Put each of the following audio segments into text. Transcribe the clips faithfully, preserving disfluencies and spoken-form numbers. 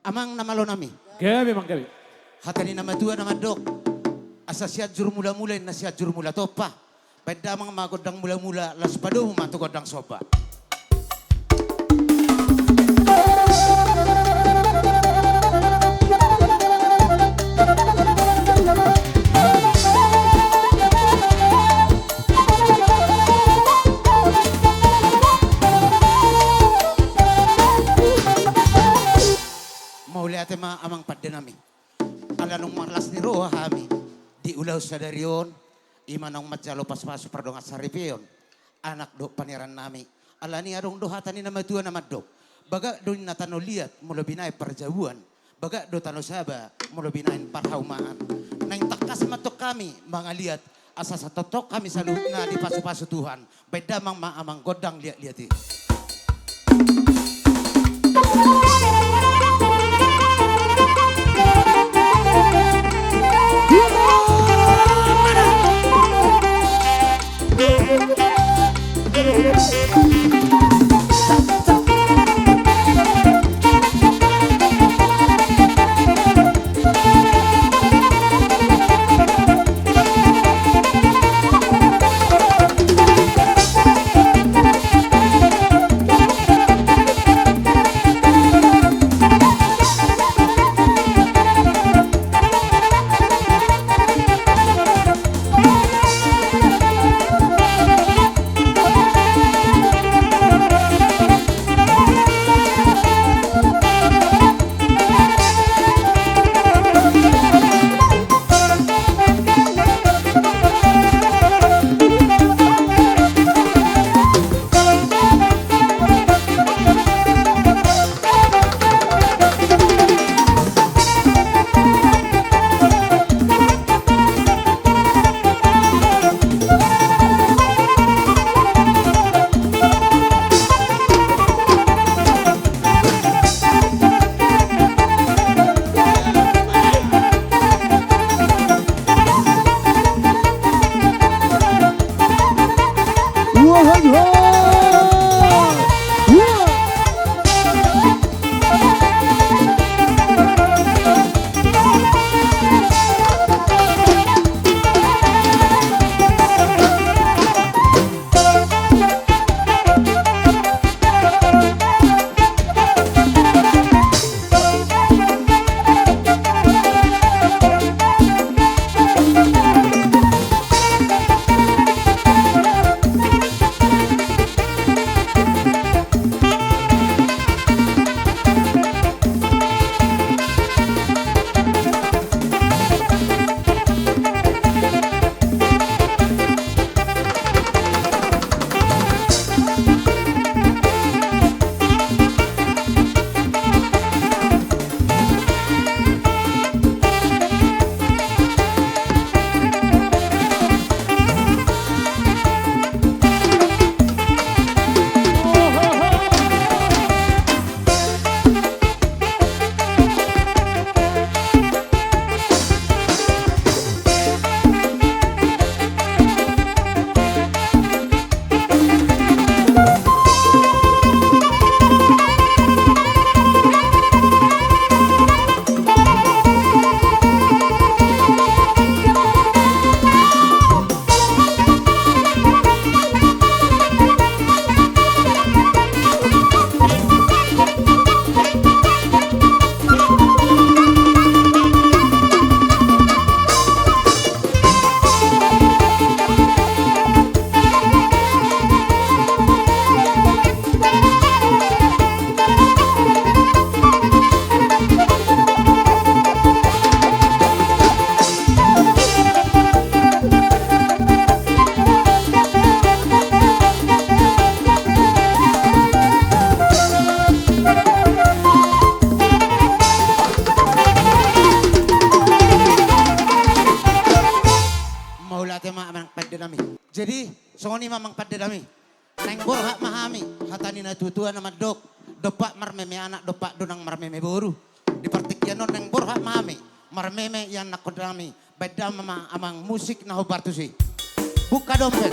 Amang na malo nami. Gabe, amang, gabe. Hata ni na matua na mandok: Asa Sianjur Mulamula, inna Sianjur Mulatompa. Baen damang ma gondang mulamula, laos padomu ma tu gondang somba. Mauliate ma, amang pande nami. Ala naung marlas ni roha hami di ulaon sadari on, i ma naung manjalo pasupasu pardongan saripeon anak dohot paneran nami. Alani adong do hata ni na matua na mandok: Bagak do ninna tano liat molo binahen parjabuan, bagak do tano saba molo binahen parhaumaan. Naeng tangkas ma antong hami mangaliat, asa santongtong hami saluhutna dipasupasu Tuhan. Baen damang ma, amang, gondang liatliat i. Mauliate ma, amang pande nami. Jadi songon i ma, amang pande nami. Naeng borhat ma hami, hata ni na tuatua na mandok: Dompak marmeme anak, dompak do nang marmeme boru. Di partingkian on naeng borhat ma hami marmeme ianakhon nami. Baen damang ma, amang, musik na hombar tusi. Buka dompet.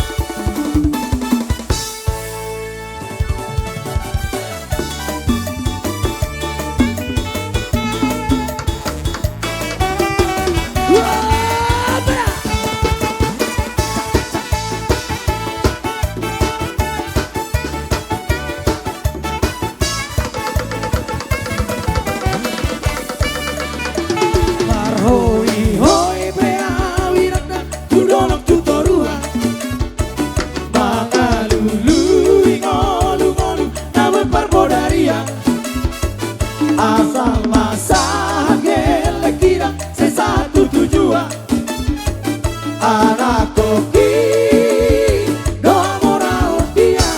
Masa gellek hita sai sahat tu tujuan. Anak koki do mora odia.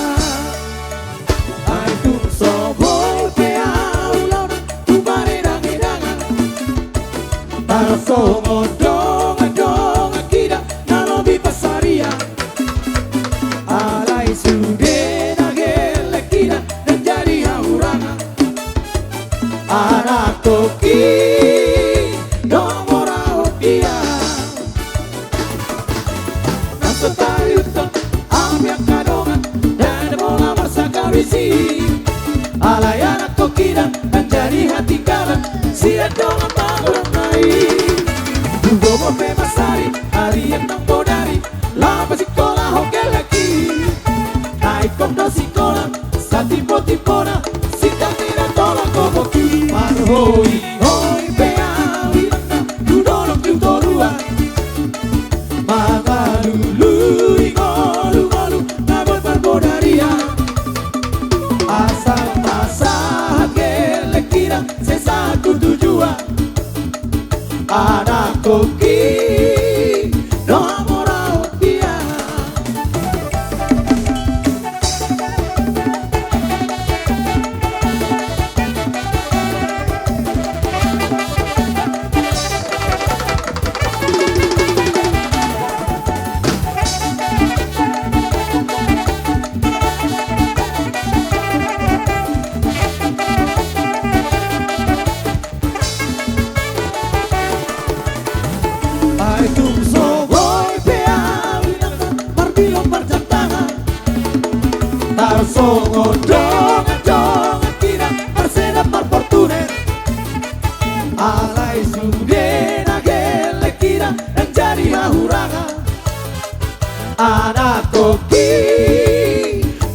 Ai tung so boi pe au laon tu paredangedangan. Tarsongon dongandongan hita na lobi pansarian. Alai sude na gellek hita na jadi hahurangan. Anak koki do mora odia. Na so taihuthon hami angka dongan na pola marsangkabisi. Alai anak koki na jadi hatinggalan sian dongan magodang nai. Gogo pe mansari ari annon bodari. Laho pasingkolahon gellek i. Na ingkon do sikola satimbotimbona. Sintang ni na tola gogo i. Marhoihoi pe au inanta tu dolok tu toruan. Mangalului ngolungolu na boi marbodarian. Asal pasahat gellek hita sai sahat tu tujuan. Anak koki do mora odia. Ai tung so boi pe au inanta marbilong marjangtangan. Tarsongon dongandongan hita marsedan marportuner. Alai sude na gellek hita na jadi hahurangan. Anak koki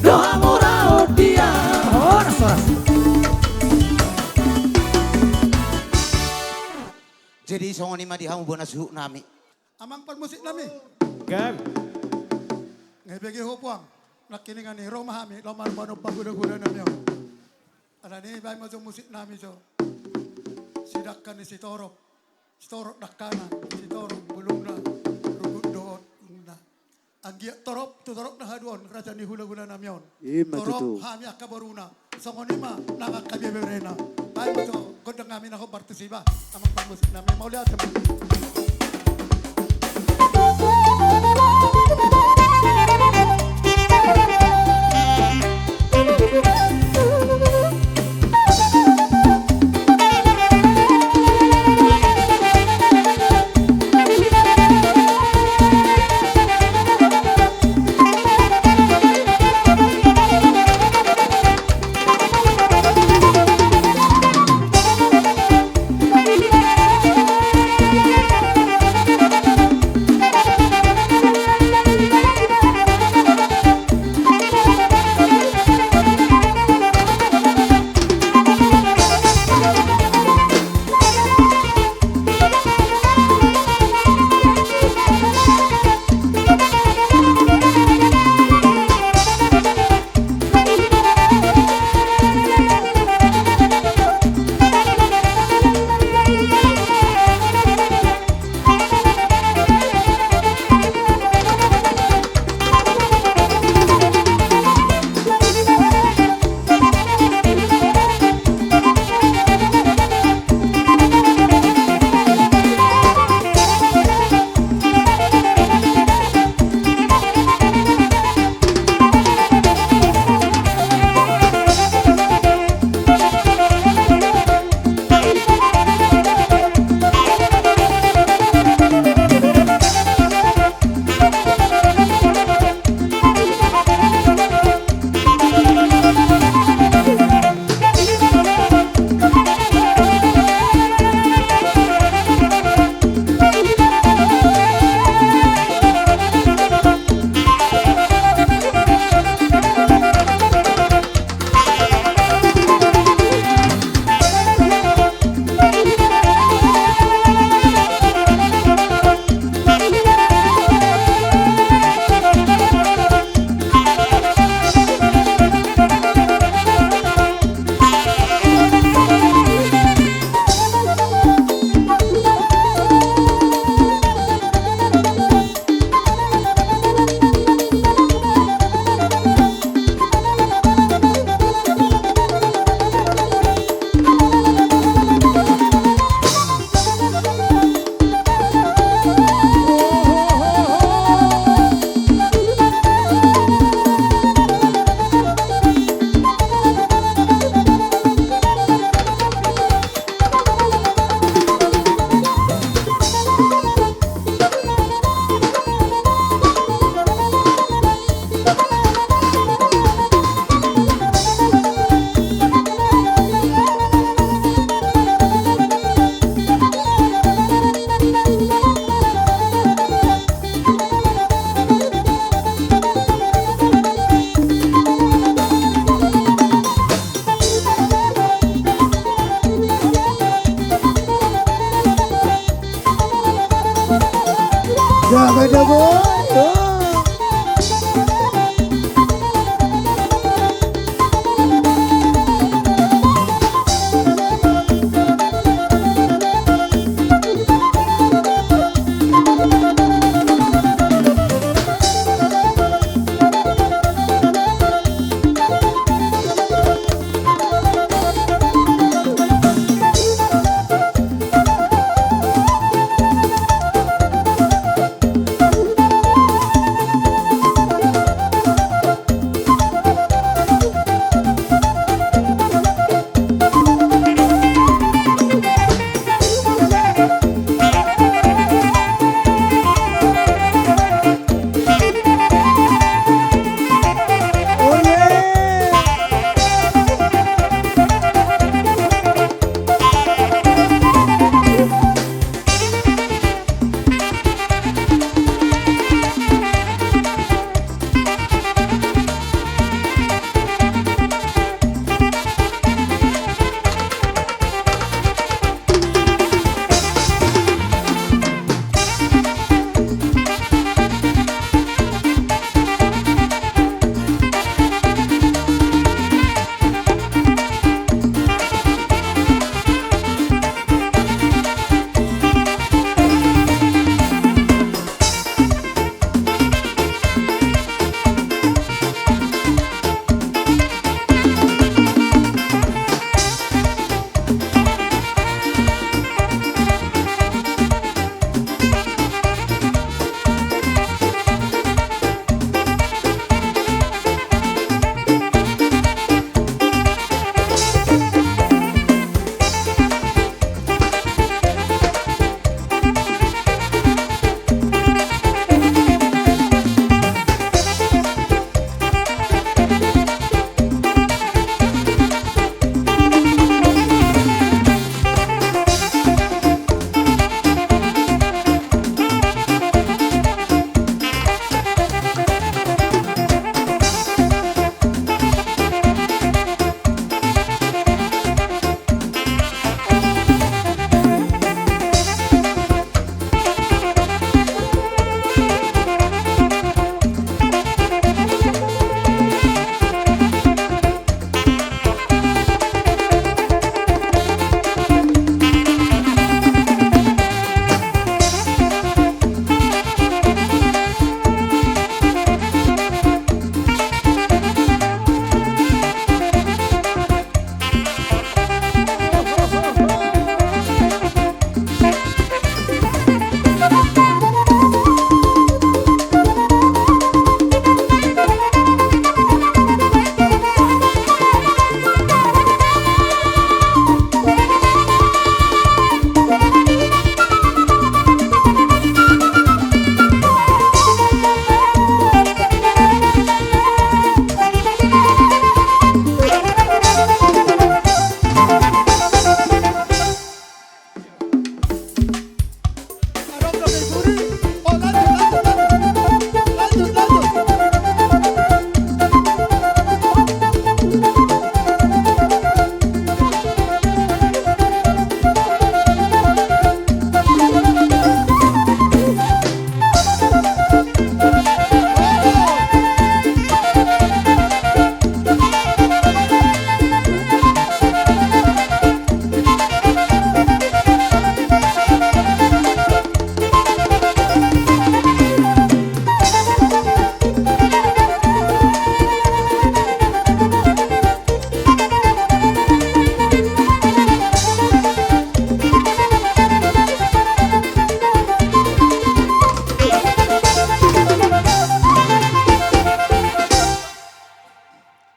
do mora odia. Horas, horas. Jadi songon i ma di hamu bona suhut nami. Amang parmusik nami. Gabe. Ngebege ho puang. Nangkiningan i ro ma hami laho marbahen pahulahula nami on. Alani baen ma jo musik nami jo. Si dangka ni si Torop. Si Torop dangkana, si Torop bulungna, rugut dohot bulungna. Anggiat torop tu torop na haduan raja ni hulahula nami on. Ima tutu. Torop hami angka boruna. Songon i ma nang angka beberena. Baen ma jo gondang nami na hombar tusi ba. Amang parmusik nami mauliate ma.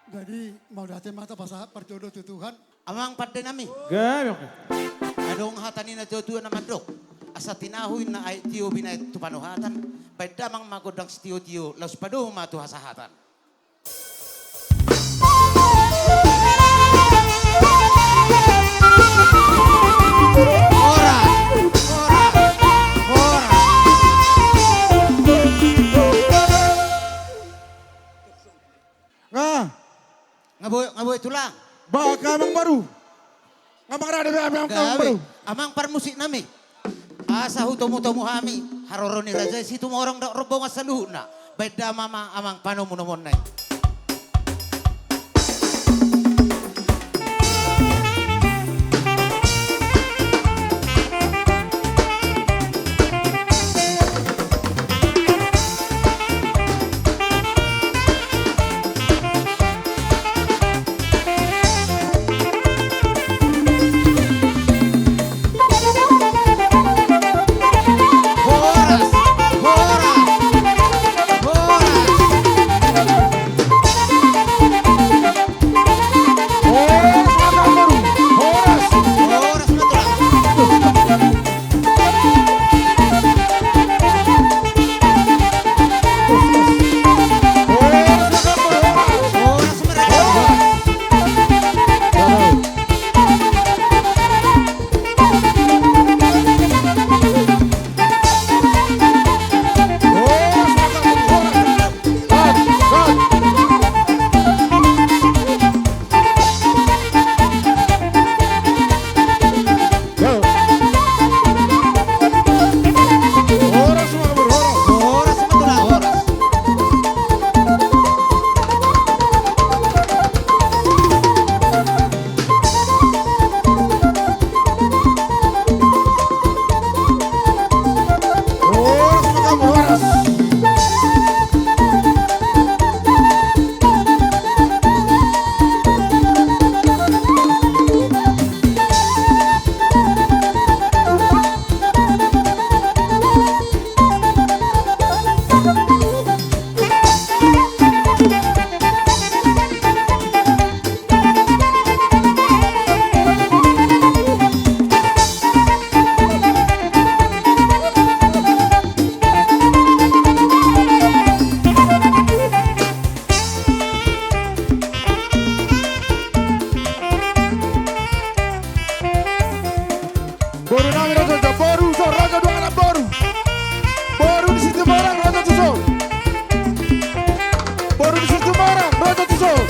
Jadi, mauliate ma tapasahat parjolo tu Tuhan. Amang pande nami. Gabe, oke. Adong hata ni natuatua na mandok: Asa tinahu inna aek tio binaen tu panohatan. Baen damang ma gondang sitiotio, laos padomu ma tu hasahatan. Horas, horas, horas. Nga. Nga boi, nga boi tulang. Ba, amang boru. Nga mangarade be amang, amang boru. Amang parmusik nami. Asa hutomutomu hami. Haroro ni raja i, Situmorang dohot rombongan saluhutna. Baen damang ma amang panomunomuonna i. Horas, horas, horas. Horas, horas, horas. Horas, horas. Boru nami raja, boru so raja, dua anak boru. Boru ni Situmorang raja tuson. Boru ni Situmorang raja tuson.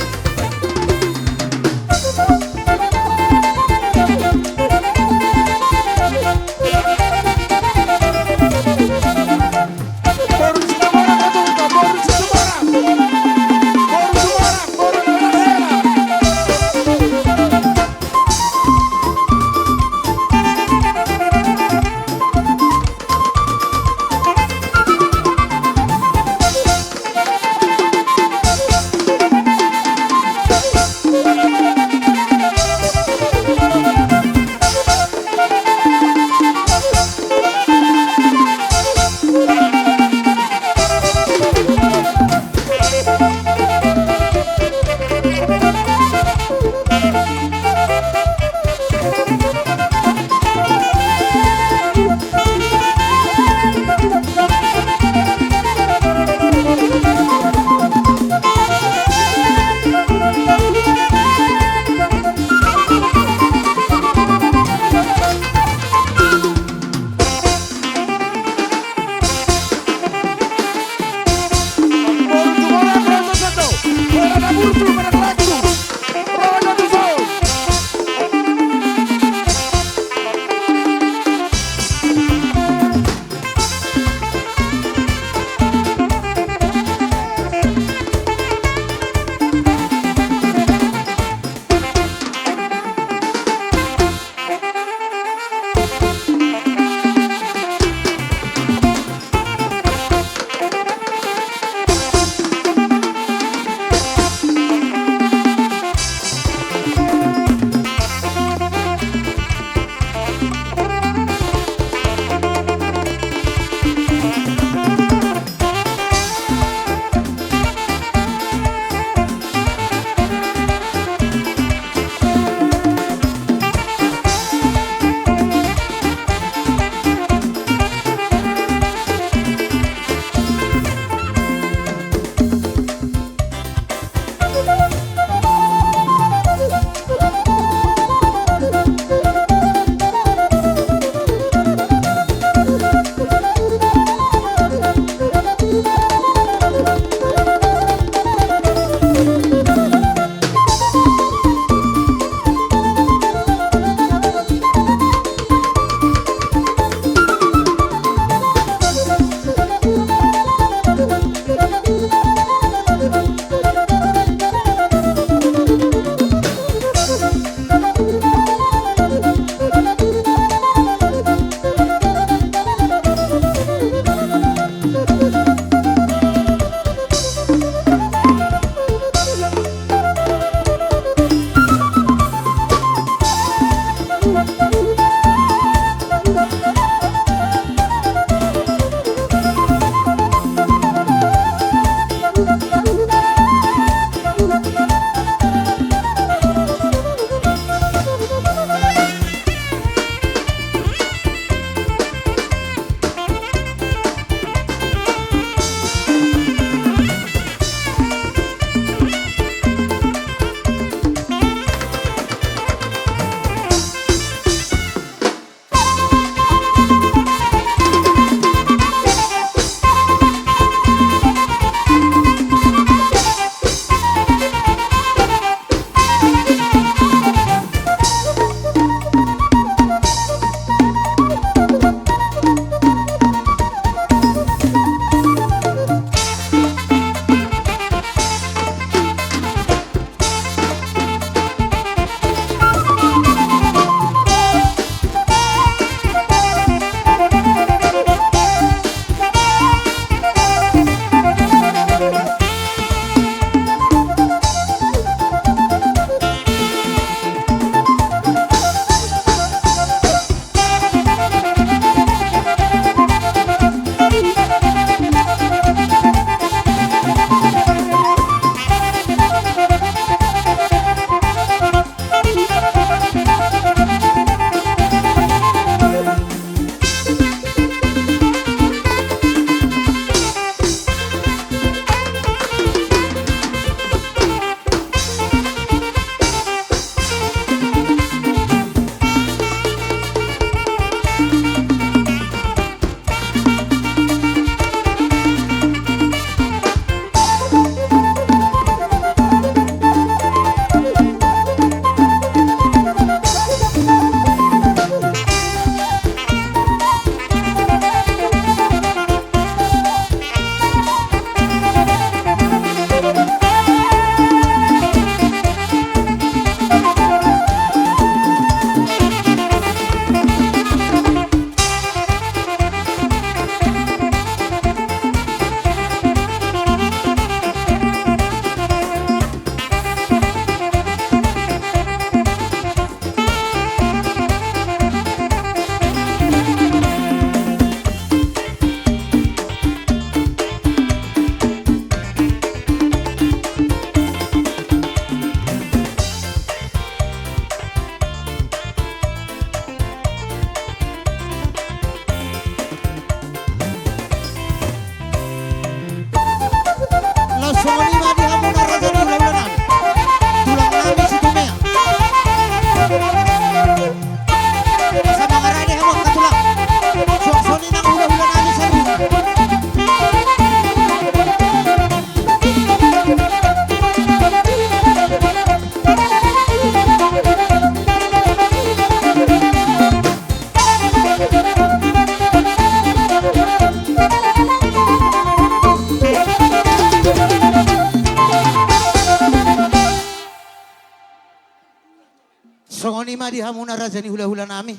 i ma di hamuna raja ni hulahulanami,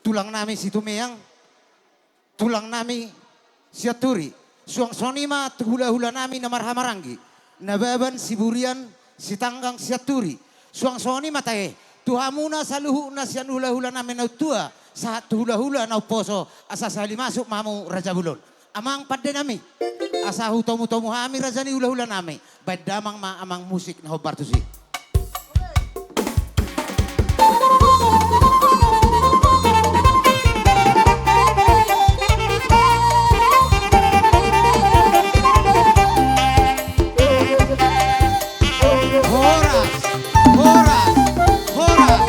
tulangnami Situmeang, tulangnami Sianturi. Suang songon i ma tu hulahulanami na marhahamaranggi, Nababan, Siburian, Sitanggang, Sianturi. Suang songon i ma tahe tu hamuna saluhutna sian hulahulanami na tua sahat tu hulahula na umposo, asa sahali masuk ma hamu raja bolon. Amang pandenami, asa hutomutomu hami raja ni hulahulanami, baen damang ma amang musik na hombar tusi. Horas, horas, horas.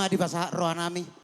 dipasahat rohanami.